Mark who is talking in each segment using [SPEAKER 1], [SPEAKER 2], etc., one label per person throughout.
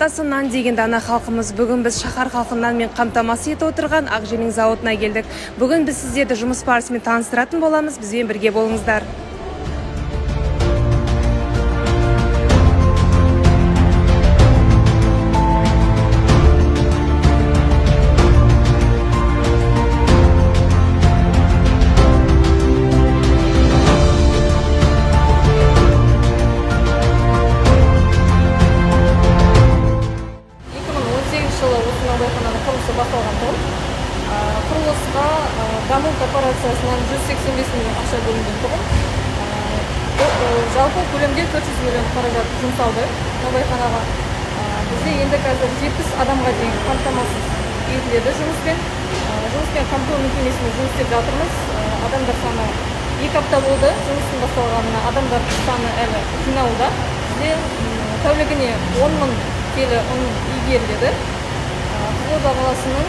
[SPEAKER 1] Атасы нан деген дана халқымыз. Бүгін біз шаһар халқын нанмен қамтамасыз етіп отырған Ақжелең зауытына келдік. Бүгін біз сіздерді жұмыс барысымен таныстыратын боламыз. Бізбен бірге болыңыздар.
[SPEAKER 2] Жылы осы наубайхананың құрылысы басталған тұғын. Құрылысқа Даму корпорациясынан 185 миллион ақша бөлінген тұғын. Жалпы көлемде 400 миллион қаражат жұмсалды наубайханаға. Бізде енді қазір 70 адамға дейін қамтамасыз етіледі жұмыспен. Жұмыспен қамту мекемесінде жұмыс істеп жатырмыз. Адамдар саны 2 апта болды жұмыстың басталғанына, адамдар саны әлі жиналуда. Бізде тәулігіне 10 мың келі ұн игеріледі. Қызылорда қаласының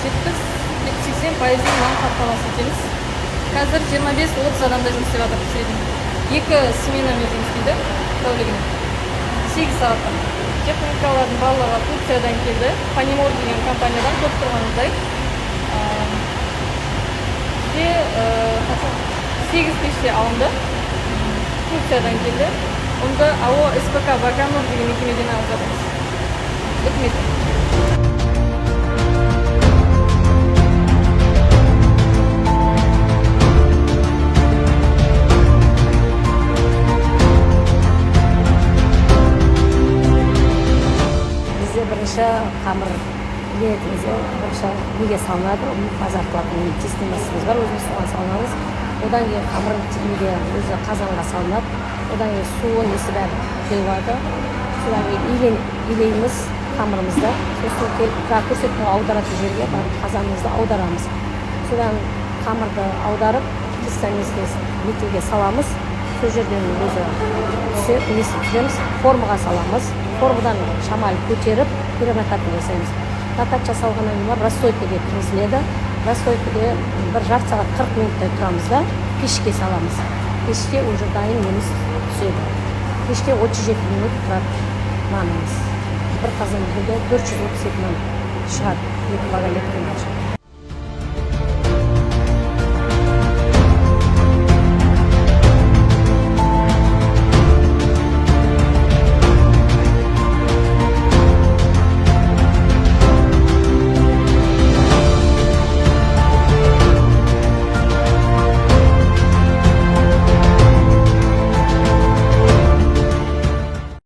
[SPEAKER 2] 70-80 пайызын нан қамтамасыз етеміз. Қазір 25-30 адамдай жұмыс істеп жатыр в среднем. Екі сменамен жұмыс істейді, тәулігіне 8 сағаттан. Техникалардың барлығы Турциядан келді, Панимор деген компаниядан, көріп тұрғаныңыздай. Бізде сегіз пеште алынды, Турциядан келді. Ұнды АО СПК Баганур деген мекемеден алып жатырмыз, үкімет.
[SPEAKER 3] Бізде бірінші қамыр иленетін кезде бірінші неге салынады? Тазартылатын системасымыз бар өзіміз, соған салынамыз. Одан кейін қамыр неге, өзі қазанға салынады. Одан кейін суы, несі, бәрі құйылады. Содан кейін илейміз қамырымызды. Сосын келіп жаңағы көрсеттім ғой, аударатын жерге барып қазанымызды аударамыз. Содан қамырды аударып, тесто несіне, метелге саламыз. Сол жерден өзі түсе, несін түсіреміз, формаға саламыз. Формадан шамалы көтеріп, перенакатка жасаймыз. Накат жасалғаннан кейін барып расстойкаге кіргізіледі. Расстойкаде бір жарты сағат, 40 минуттай тұрамыз да, пешке саламыз. Пеште уже дайын неміз түседі. Пеште 37 минут тұрады нанымыз. Бір қазан бүгінде 432 нан шығады, екі вагонеткадан.